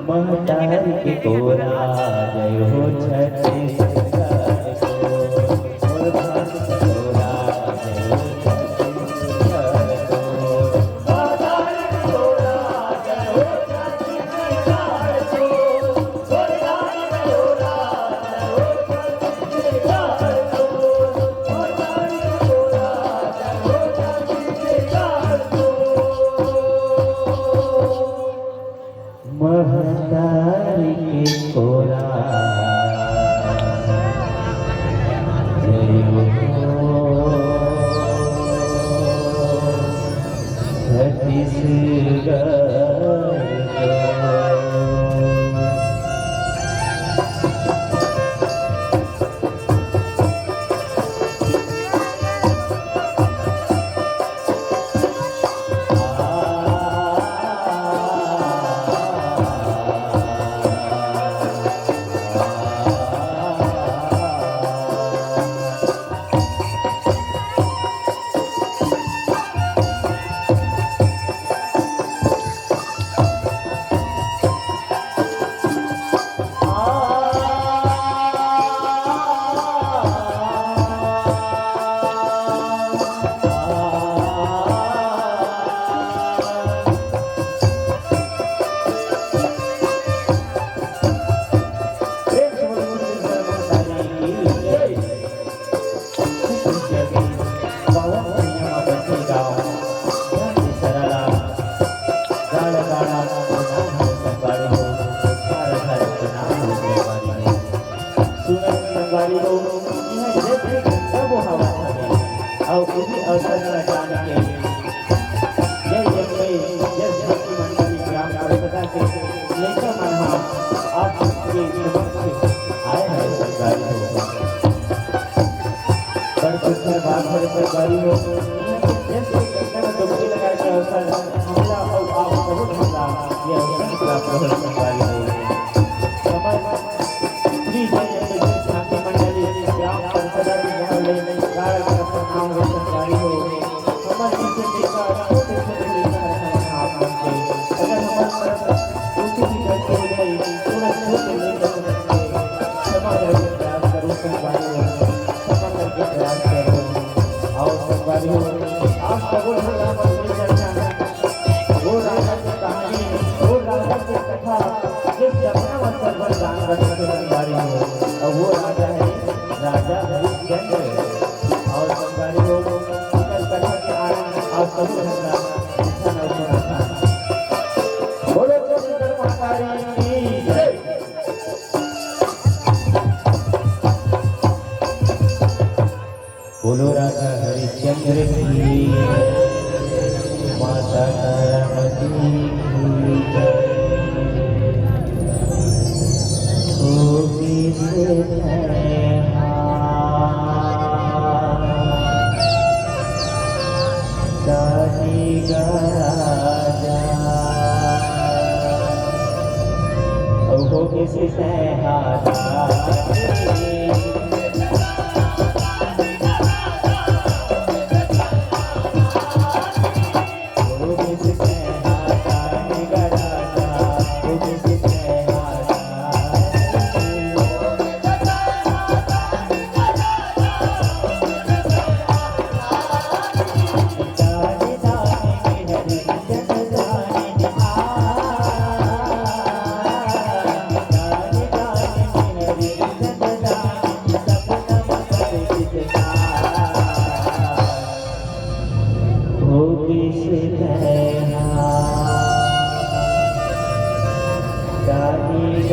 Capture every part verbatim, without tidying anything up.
महतारी के कोरा जय हो छत्तीसगढ़ को, मोर भाषा के कोरा जय हो छत्तीसगढ़ को। महतारी के कोरा जय हो छत्तीसगढ़। सुनत संगवारी हो, इहाँ जब भी गंगा बोहावत हवे, अउ इही अवसर ला जान के जय जंगई, जय झांकी मंडली ग्राम परसदा के लइका मन ह आप सबके समक्ष आए हवे संगवारी हो। बड़ सुंदर बात हवे संगवारी हो। इहाँ के जस के गंगा में डुबकी लगाए के अवसर हमला अउ आप बहुत हमला ये अवसर प्राप्त होय संगवारी हो। समस्त श्री जय जगदीश झांकी मंडली ग्राम परसदा के जहाँ ले गाय का नाम हो संगवारी हो। हमर इनसे देखा छोटे छोटे लेकर रखा है आप मन के। अगर हमर तरफ से कुछ भी गलती हो गई, थोड़ा छोटे लेकर समझ के प्रयास करो संगवारी हो। क्षमा करके प्रयास करो। अउ संगवारी हो, आप सबो झन ला अपन मिल चर्चा वो राजा के कहानी, वो राजा के कथा, जिस सपना में सब बलिदान करते थे संगवारी हो। अउ वो राजा है राजा हरिश्चंद्र। अउ संगवारी हो, इस कथा के आनंद आप सबो झन ला इच्छा न सुना था। बोलो छत्तीसगढ़ महतारी की जय। बोलो राजा हरिश्चंद्र की, माता तारामती की जय। ओ किस तरह दादी गा राजा, ओ किस तरह दादी।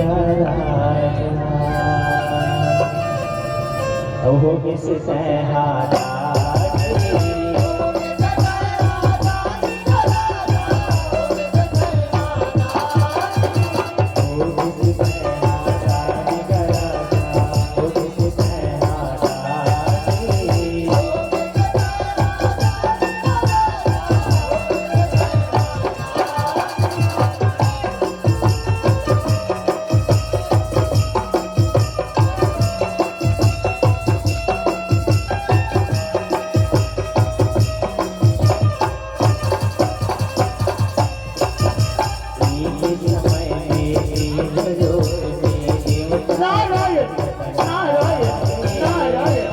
राजा, ओहो किस तैं हारा। नारायण, नारायण, नारायण।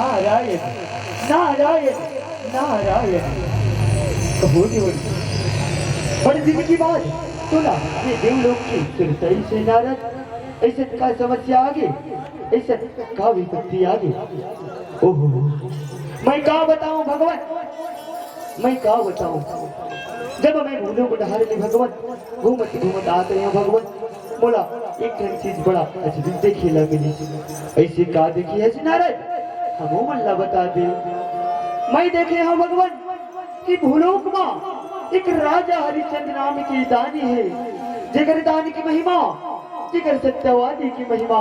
नारायण, नारायण, नारायण। कहो देवर, बड़े दिन के बाद तोला ये देवलोक के सुरतई से नारद, अइसन का समस्या आगे, अइसन का विपत्ति आगे? ओहो, मैं का बताऊं भगवान, मैं का बताऊं? जब मैं भूलोक डहर ले भगवान घूमत घूमत आत रहेंव भगवान, मोला एक ठन चीज बड़ा अजब देखे ला मिलिस। अइसे का देखे हस नारद? हमू मन ला बता दे। मैं देखे हंव भगवान कि भूलोक मा एक राजा हरिचंद नाम के दानी हे, जेकर दान की महिमा, जेकर सत्यवादी की महिमा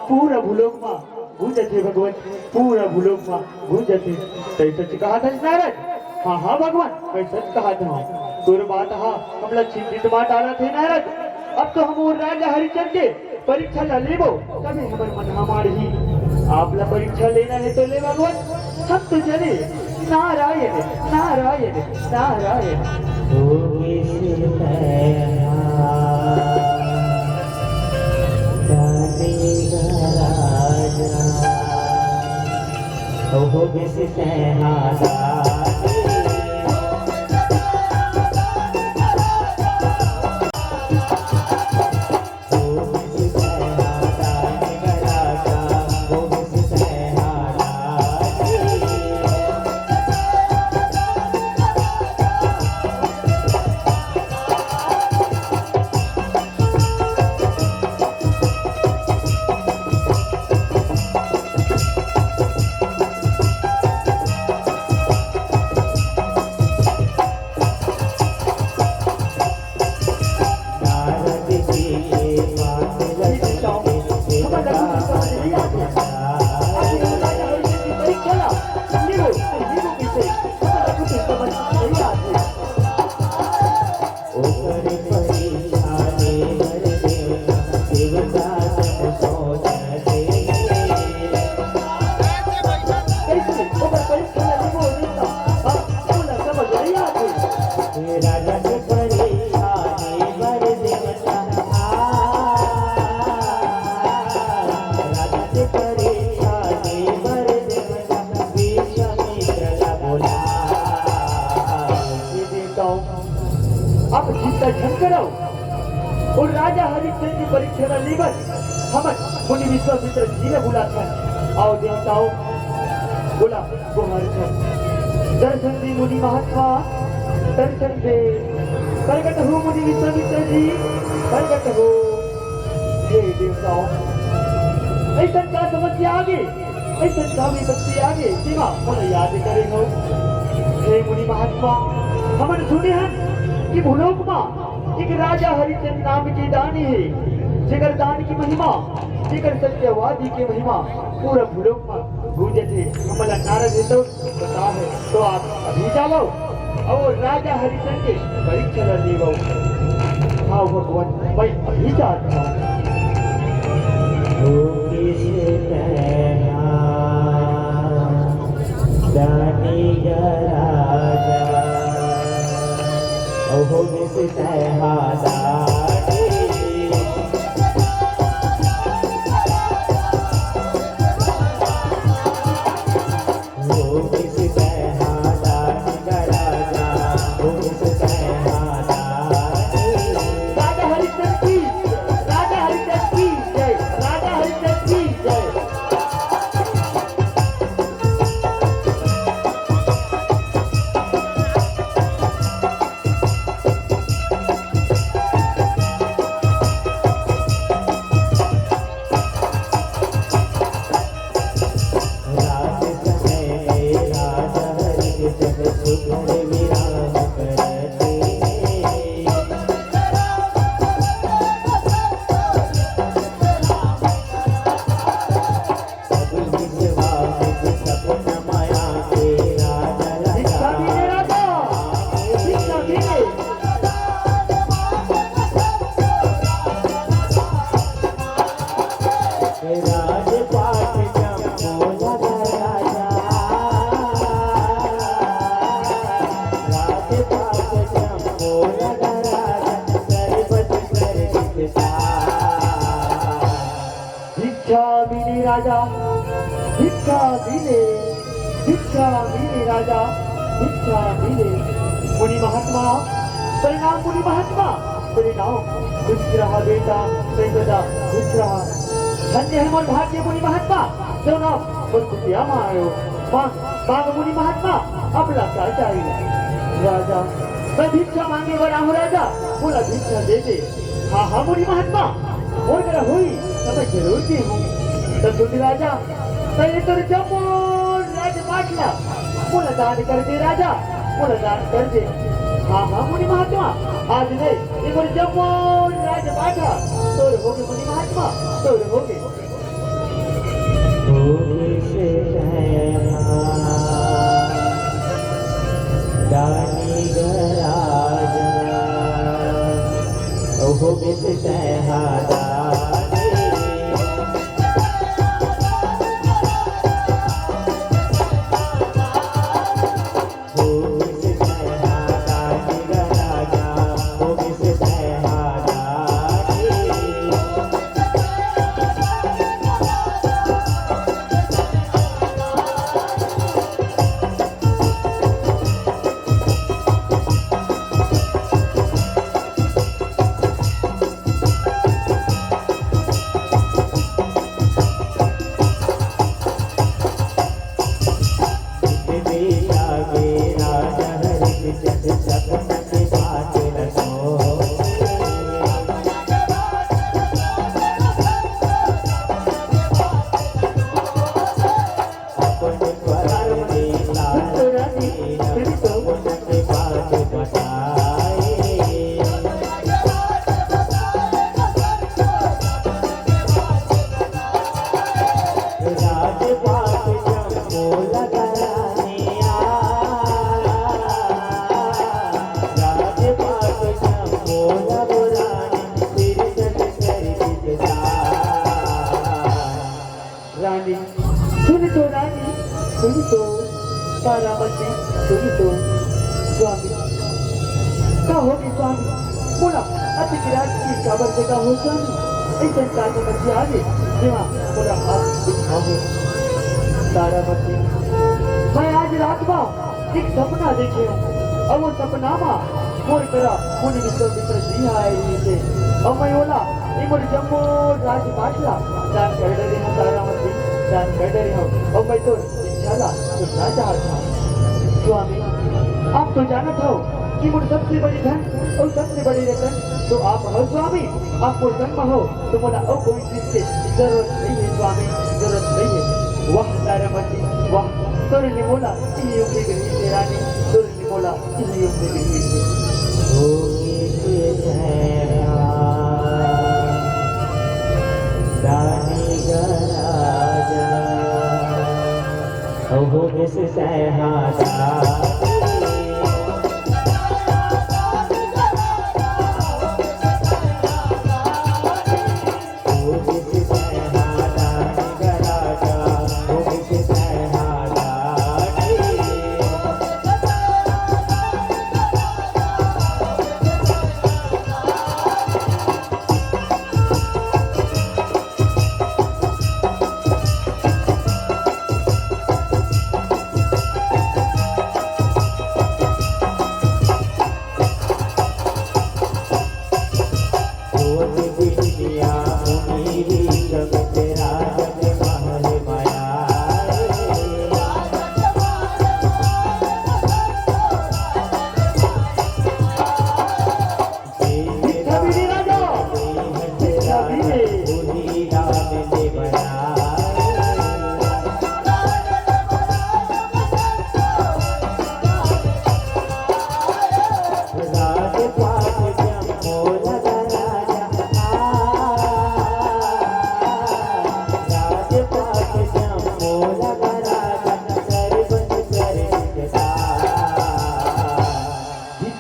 पूरा भूलोक मा गूंजत हे भगवान, पूरा भूलोक मा गूंजत हे। तैं सच कहत हस नारद? हाँ, हाँ भगवान, मैं सच कहत हंव। तोर बात हा हमला चिंतित मा डारत हे नारद। अब तो हमू राजा हरिचंद के परीक्षा ला लेबो, तभे हमर मन हा माड़ही। आप ला परीक्षा लेना हे तो ले भगवान, हम तो चले। नारायण, नारायण, नारायण। ओ किस तैं हारा, दानी राजा। ओहो किस तैं हारा। अब चिंता झन करव। अउ राजा हरिश्चंद्र के परीक्षा ल लेबर हमन मुनि विश्वामित्र जी ल बुलाथन। अउ देवताओं, बोला, गोहर छन। दर्शन दे मुनि महात्मा, दर्शन दे। प्रगट हो मुनि विश्वामित्र जी, प्रगट हो। हे देवताओं, अइसन का समस्या आगे, अइसन का विपत्ति आगे, जेमा मोला याद करे हो। हे मुनि महात्मा, हमन सुने हन कि भूलोक मा एक राजा हरिचंद नाम के दानी हे, जेकर दान की महिमा, जेकर सत्यवादी के महिमा पूरा भूलोक मा गूंजत हे। हमला नारद हे तो बता है, तो आप अभी जावव अउ राजा हरिचंद के परीक्षा ल लेवव। हाँ भगवान, मैं अभी जात हूँ। हो किस तैं हारा, दानी राजा। राजा हरिचंद की, राजा हरिचंद की जय, राजा हरिचंद की जय। भिक्षा मिले राजा, भिक्षा मिले, भिक्षा मिले राजा, भिक्षा मिले। मुनि महात्मा, प्रणाम मुनि महात्मा, प्रणाम। खुश रहा बेटा, सदा खुश रहा। धन्य है मोर भाग्य मुनि महात्मा, जो ना मोर कुटिया में आयो। मांग, मांग मुनि महात्मा, अब ला का चाहिए? राजा, मैं भिक्षा मांगे बर आहूं राजा, मोला भिक्षा दे दे। हाँ, हाँ, मुनि महात्मा, मोर करा होई, त मैं जरूर देहूं। त सुन राजा, पहले तोर जम्मो राजपाट ला मोला दान कर दे राजा, मोला दान कर दे। हाँ, हाँ, मुनि महात्मा, आज नहीं, ये मोर जम्मो राजपाट हा तोर होगे मुनि महात्मा, तोर होगे। होगे से कहना दानी गराजना, होगे से कहना दानी। रानी, सुन तो रानी, सुन तो, तारामती, सुन तो। स्वामी, का होगे स्वामी? मोला अतिक रात के काबर जगाहव स्वामी? अइसन का समस्या आगे, जेमा मोला हाथ उठाहू? तारामती, मैं आज रात मा एक सपना देखे हंव, अउ वो सपना मा मोर करा मुनि विश्वामित्र जी आए रहिसे, अउ मैं ओला ए मोर जम्मो राजपाट ला दान कर डरे हंव तारामती, दान कर डरे हंव, अउ मैं तोर इच्छा ला सुनना चाहत हंव। स्वामी, आप तो जानत हव कि मोर सबसे बड़े धन अउ सबसे बड़े रतन तो आप हव स्वामी, आप मोर संग म हव तो मोला अउ कोई चीज के जरूरत नइ हे स्वामी, जरूरत नइ हे। वाह तारामती वाह, तोरे ले मोला इही योग दे रहिसे रानी, तोरे ले मोला इही योग दे रहिसे। होगे से सहना दानी गराजना, होगे से सहना दानी।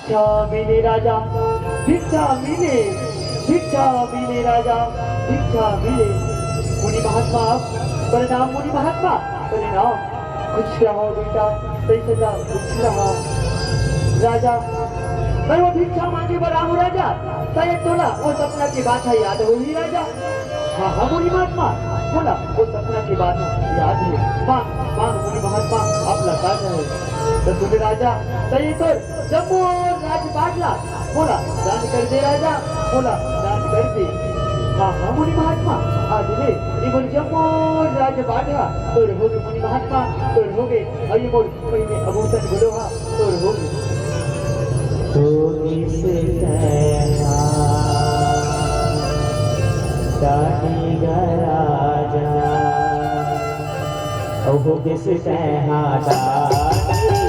भिक्षा मिले राजा, भिक्षा मिले, भिक्षा मिले राजा, भिक्षा मिले। मुनि महात्मा, प्रणाम मुनि महात्मा, प्रणाम। खुश रहो बेटा, सही सदा खुश रहो। राजा, मैं वो भिक्षा मांगे बर आहूं राजा, शायद तोला वो सपना के बात ह याद होही राजा। हाँ, हाँ, मुनि महात्मा, मोला वो सपना के बात याद हे। मांग, मांग, मुनि महात्मा, अब लता है। तो सुन राजा, तैं तोर जम्मो राजपाट ला मोला दान कर दे राजा, मोला दान कर दे। हाँ, हाँ, मुनि महात्मा, आज ले ये मोर जम्मो राजपाट हा तोर होगे मुनि महात्मा, तोर होगे। अउ ये मोर पहिने आभूषण घलो हा तोर होगे। तो किस तरह दानी गा राजा, अहो किस तरह दानी।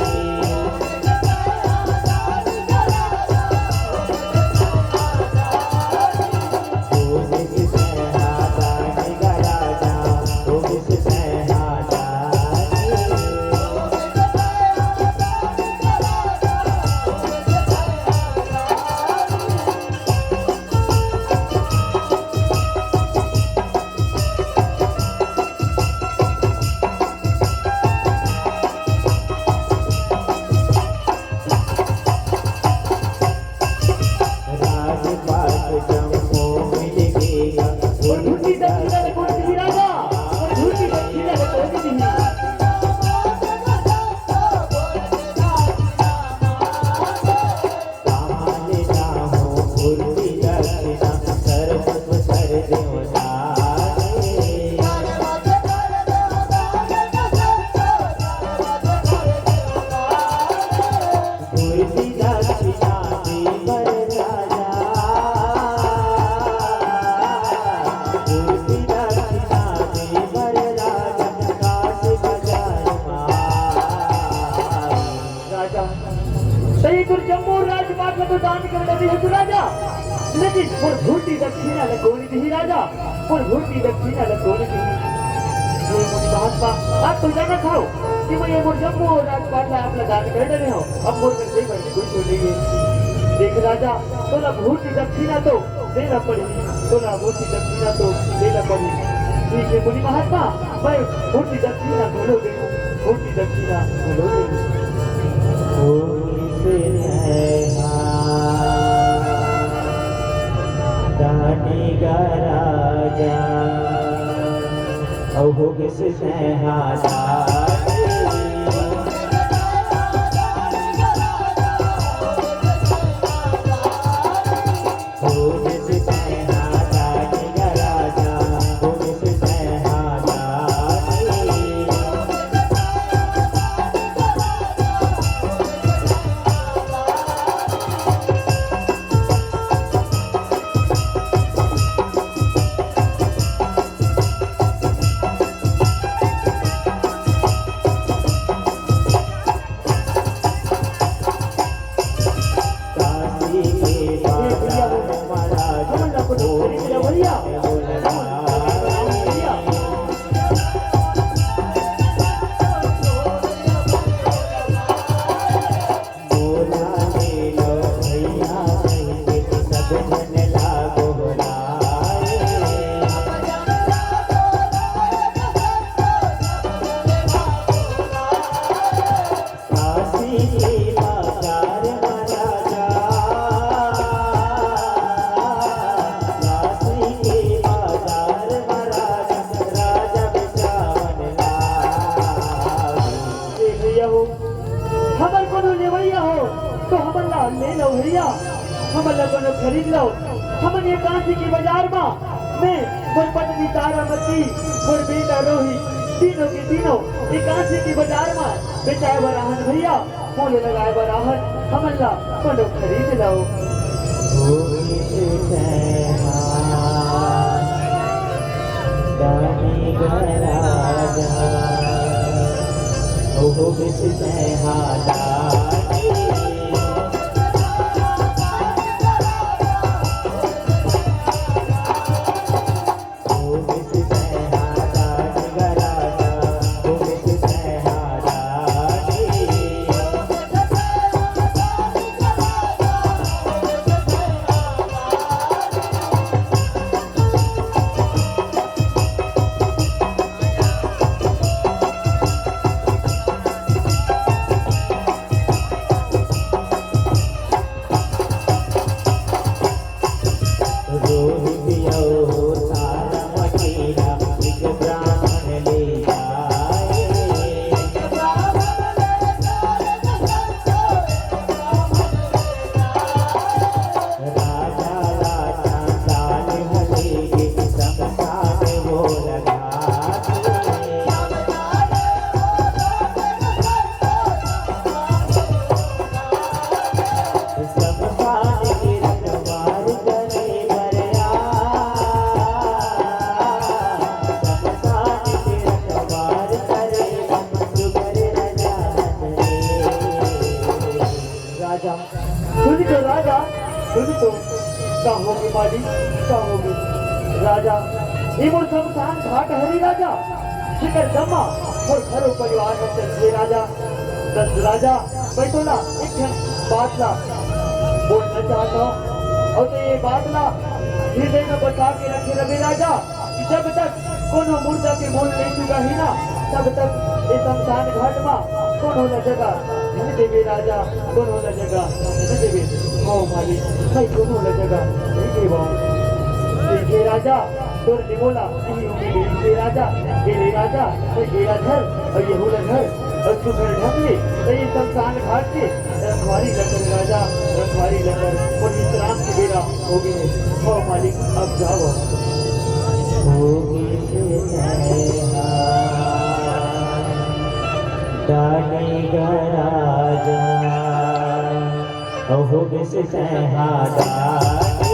राजा, तैं तोर जम्मो राजपाट ला तो दान कर डरे हस राजा, लेकिन मोर भूटी दक्षिणा ला कोन दिही राजा, मोर भूटी दक्षिणा ला कोन दिही? ये मोर बात बा, आप तो जानत हव कि मैं ये मोर जम्मो राजपाट ला आप ला दान कर डरे हव, अब मोर कर दे बर कुछ नहीं है। देख राजा, तोला भूटी दक्षिणा तो देना पड़ही, तोला भूटी दक्षिणा तो देना पड़ही। ठीक है मुनि महात्मा, मैं भूटी दक्षिणा घलो दे, भूटी दक्षिणा घलो दे। ओ किस तरह दानी गा राजा, अहो किस तरह दानी। ए भैया हो, हमर कोनो लेवइया हो, तो हमन ला ले लव भैया, हमन ला कोनो खरीद लव। हमन ये काशी के बाजार मा, मैं, मोर पत्नी तारामती, मोर बेटा रोहित, तीनों के तीनों ये काशी के बाजार मा बेचाए बर आहन भैया, मोले लगाए बर आहन, हमन ला कोनो खरीद लव। ओ किस तरह दानी गा राजा, ओहो किस तरह दानी। राजा, सुन तो राजा, सुन तो, का होगे मालिक, का होगे? राजा, ये मोर शमशान घाट हरे राजा, जेकर जम्मा मोर घरो परिवार ह चलथे राजा। बस राजा, मैं तो ना एक ठन बात ला बोलना चाहत हंव, अउ तो ये बात ला हृदय में बसा के रखे रहे राजा। जब तक कोनो मुर्दा के मोल नइ चुकाही ना, तब तक ए शमशान घाट म कोनो ल जगह नइ देबे राजा, कोनो ल जगह नइ देबे। हव मालिक, मैं कोनो ल जगह नइ देवंव। देखे राजा, तोर निमोला इही उम्मीद हे राजा, ए रे राजा, मैं एला धर, अउ यहू ल धर, अउ सुघर ढंग ले, त ए शमशान घाट के रखवारी ल कर राजा, रखवारी ल कर, मोर विश्राम के बेरा होगे हे। हव मालिक, अब जावव। होगे से तैहा डाले गा राजा, होगे से तैहा डाले।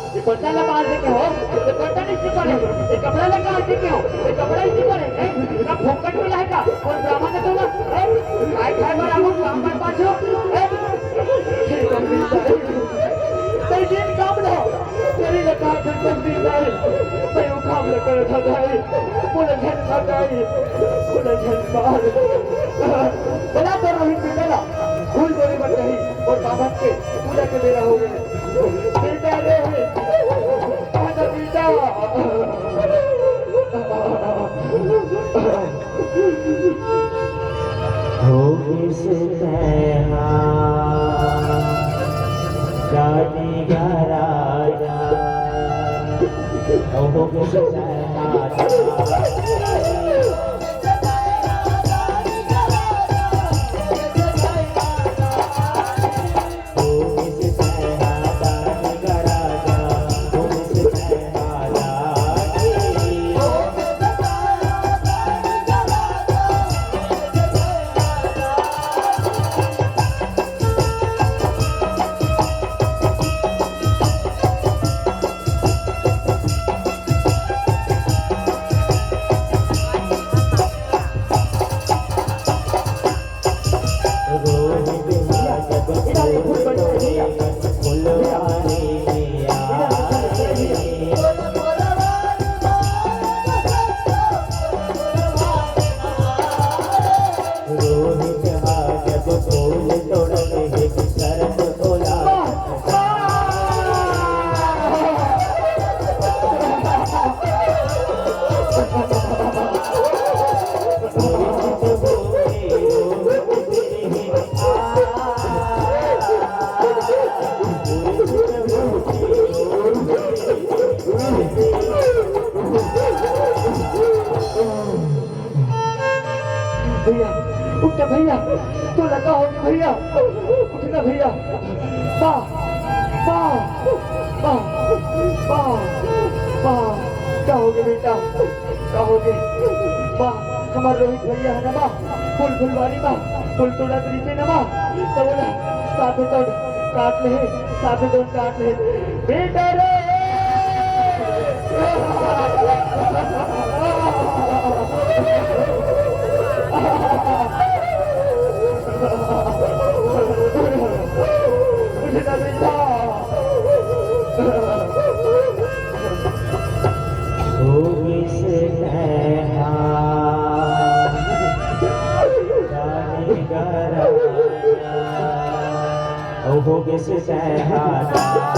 ये पर्दा ला बाहर लेके हो, ये पर्दा नहीं ऊपर है, ये कपड़ा लेके आज लेके हो, ये कपड़ा इसी पर है, हैं? ना फोकट में रहेगा, और ड्रामा का तोला, हैं? काय खाए पर आऊँ, काम पर पाछो, हैं? ये कम नहीं था, तेरी दिन काम ना हो, तेरी लगा फिर कम नहीं था, मैं वो काम लगा था भाई, वो लगा था भाई, वो लगा बाहर। बना तो रोहित बिंदला, फूल गोरी बन गई, और बाबा के पूजा के बेरा हो गए। बेटा रे, बेटा, बेटा। होगे से तैहा डाले गा राजा, होगे से तैहा। भैया, उठ ना भैया, तो लगा हो भैया, उठ ना भैया। वाह, वाह, वाह, वाह, वाह, का होगे बेटा, का होगे? वाह, हमर रोहित भैया हे ना वाह, फूल फुलवारी वाह, फूल तोड़ा तरीके ना वाह, तो बोला, साथ में तो काट ले, साथ में तो काट ले, बेटा रे। होगिस तैंहा दानी गराजा, अउ होगिस तैंहा दानी।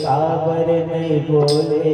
काबर नहीं बोले?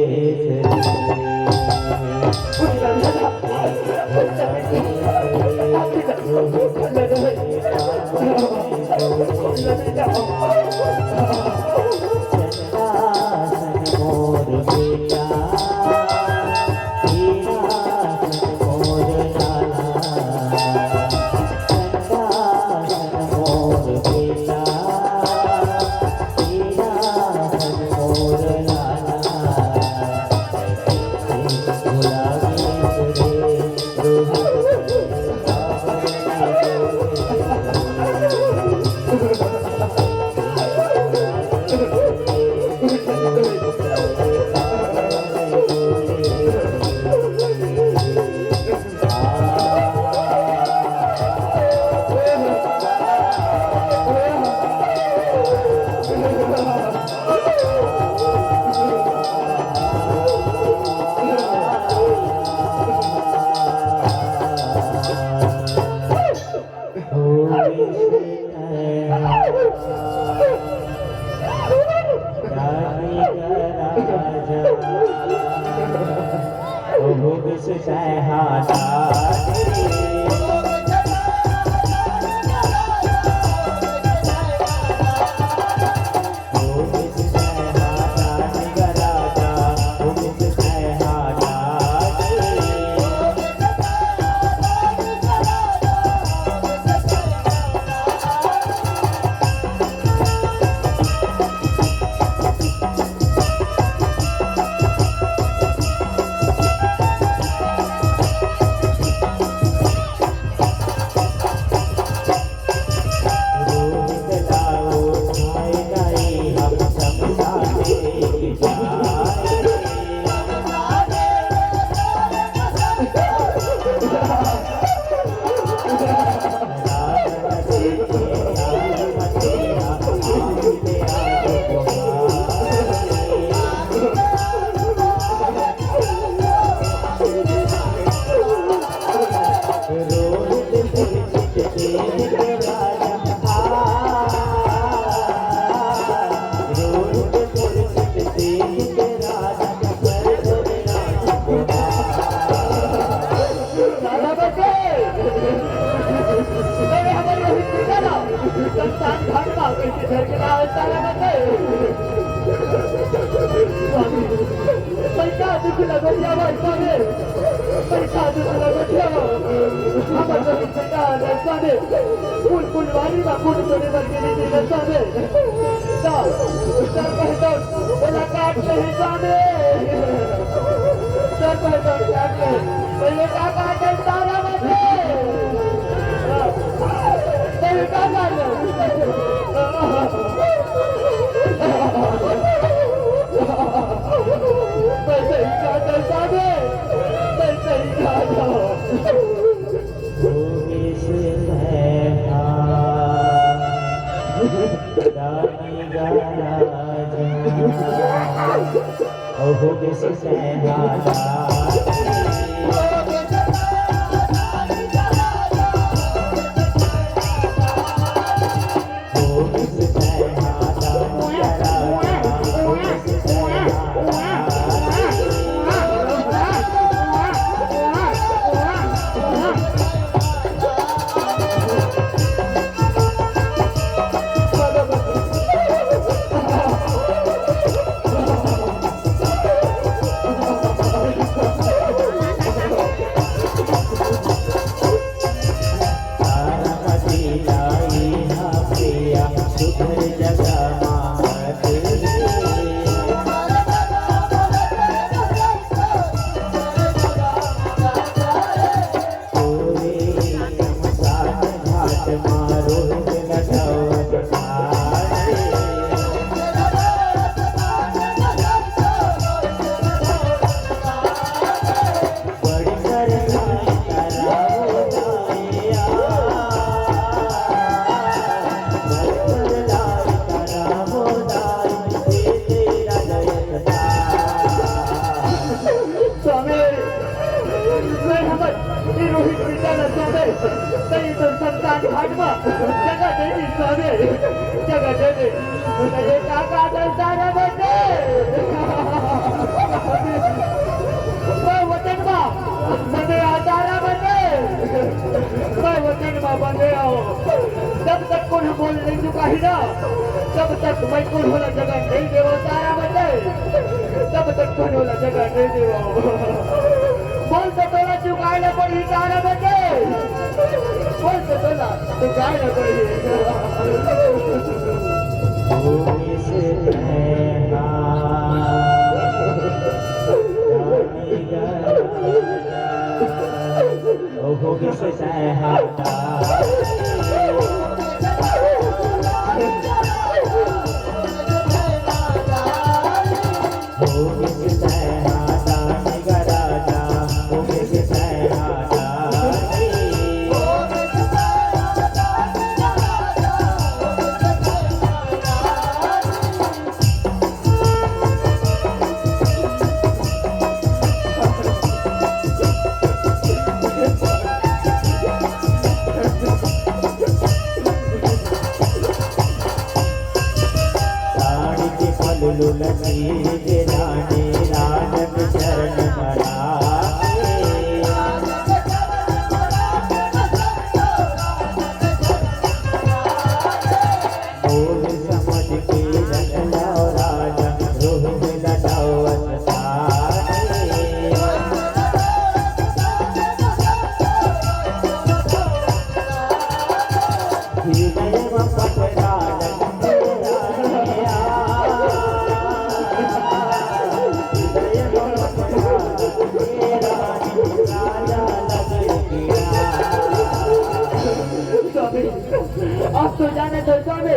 साधु सुना बैठे हो। हमर तो इच्छा का रस्ता दे। फूल फुलवारी मा फूल तोड़े बर के नीचे रस्ता दे। ता, सर पहचान, ओला काट नहीं जाने। सर पहचान काट ले। पहले का काट है सारा बचे। पहले का काट ले। मैं सही काट है सारे। मैं सही काट हूँ। होगे से तैहा दानी गा राजा। ओ होगे से तैहा दानी। स्वामी, मैं हमर ई रोहित पिता ल स्वामी, तई तो शमशान घाट म जगह दे दे स्वामी, जगह दे दे। ये का का दस्ताना बने? मैं वचन मा बने, आचारा बने। मैं वचन मा बने हूँ। जब तक कोनो मोल नहीं चुकाही ना, तब तक मैं कोनो ला जगह नहीं देवो, तारा बने। तब तक कोनो ला जगह नहीं देवो। बोल तो तोला चुकाए ला पड़ही, तारा बने। बोल तो तोला चुकाए ला पड़ही। स्वामी, आप तो जानत हो स्वामी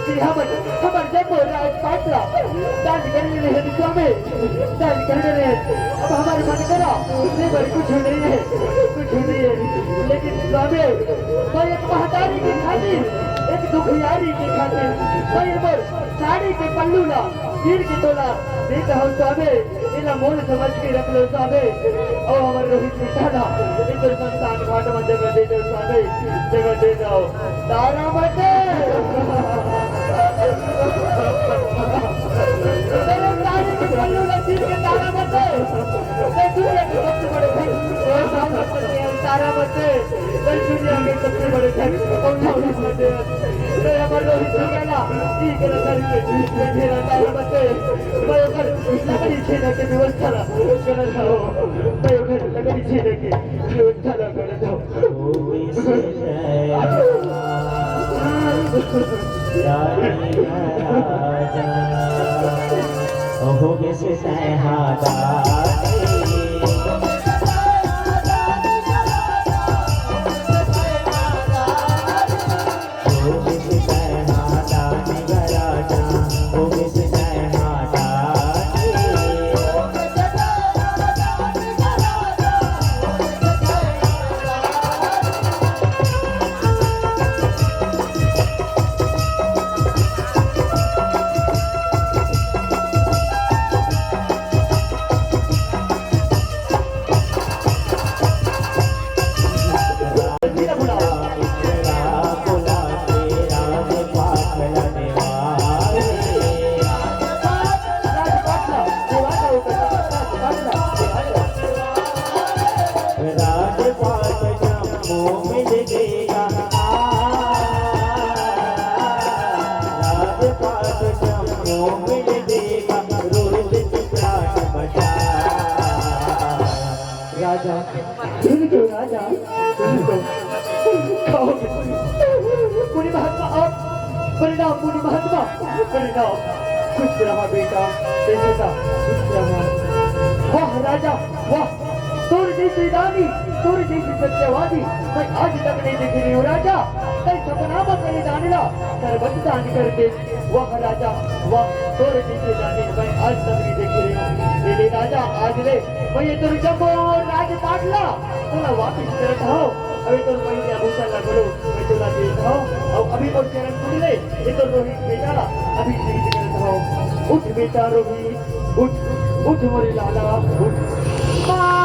कि हमर, हमर जम्मो राजपाट ला दान कर ले रहे स्वामी, दान कर ले रहे। अब हमर मन करा, ये बर कुछ नहीं है, कुछ नहीं है। लेकिन स्वामी, मैं एक महतारी के खातिर, एक दुखियारी के खातिर, मैं ये बर साड़ी के पल्लू ला, तीर के तोला, देता हूँ स्वामी। एला मोल समझ के रख लो साबे, अउ हमर रोहित मिठा ला एकर शमशान घाट म जगह दे दो साबे, जगह दे दो। तारा मते। तेरे तारे के पल्लू नसीब के तारा मते। ते दुनिया के सबसे बड़े धन, तारा मते। ते दुनिया के सबसे बड़े धन, अउ रोहित मते। ते हमर रोहित मिठा ला, ई के धन के, ते घेरा तारा मते। मैं ओकर लकड़ी छेदा के व्यवस्था ला करत हवं। मैं ओकर लकड़ी छेड़े के व्यवस्था ला कर दो। राजा, इनको राजा, इनको खाओ। मुनि महात्मा आप, प्रणाम मुनि महात्मा, प्रणाम। खुश रहा बेटा, खुश रहा, खुश रहा। वाह राजा, वाह, तोर जैसे दानी, तोर जैसे सत्यवादी मैं आज तक नहीं देखे रही हूँ राजा। मैं सपना में करे दान ला, सर्वत दान कर दे। वाह राजा, वाह, तोर जैसे दानी मैं आज तक नहीं देखे रही हूँ। ले ले राजा, आज ले, मैं ये तोर जम्मो राजपाट ला तोला वापिस करत हव। अबे तोर पहिली आभूषण ला घलो मैं तोला देत हव। अउ अभी मोर चरण छू ले, ये तोर रोहित बेटा ला अभी शहीद करत हव। उठ बेटा रोहित, उठ, उठ मोरे लाला, उठ। माँ!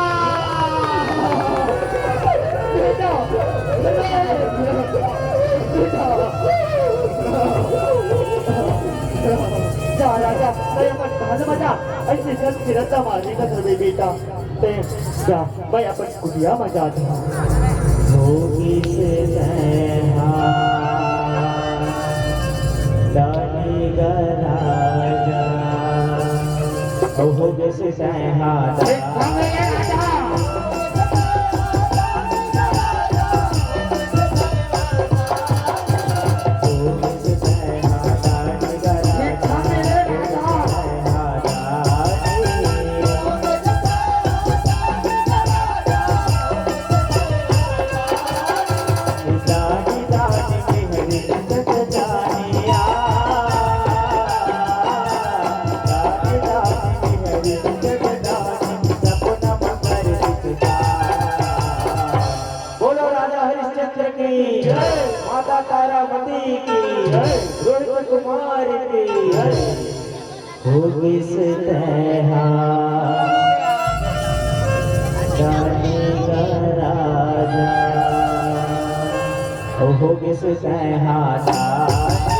बेटा, बेटा। जा राजा, मैं अपन महल में जा, ऐसे जल के रद्दा मारने का समय बेटा। तैं जा, मैं अपन कुटिया में जात हूँ। होगिस तैं हा दानी गा राजा, ओ होगिस तैं हा दानी बोलो राजा हरिश्चंद्र की जय, माता तारामती की जय, रोहित कुमार की जय। होगिस तैं हा दानी गा राजा, ओ होगिस तैं हा दानी।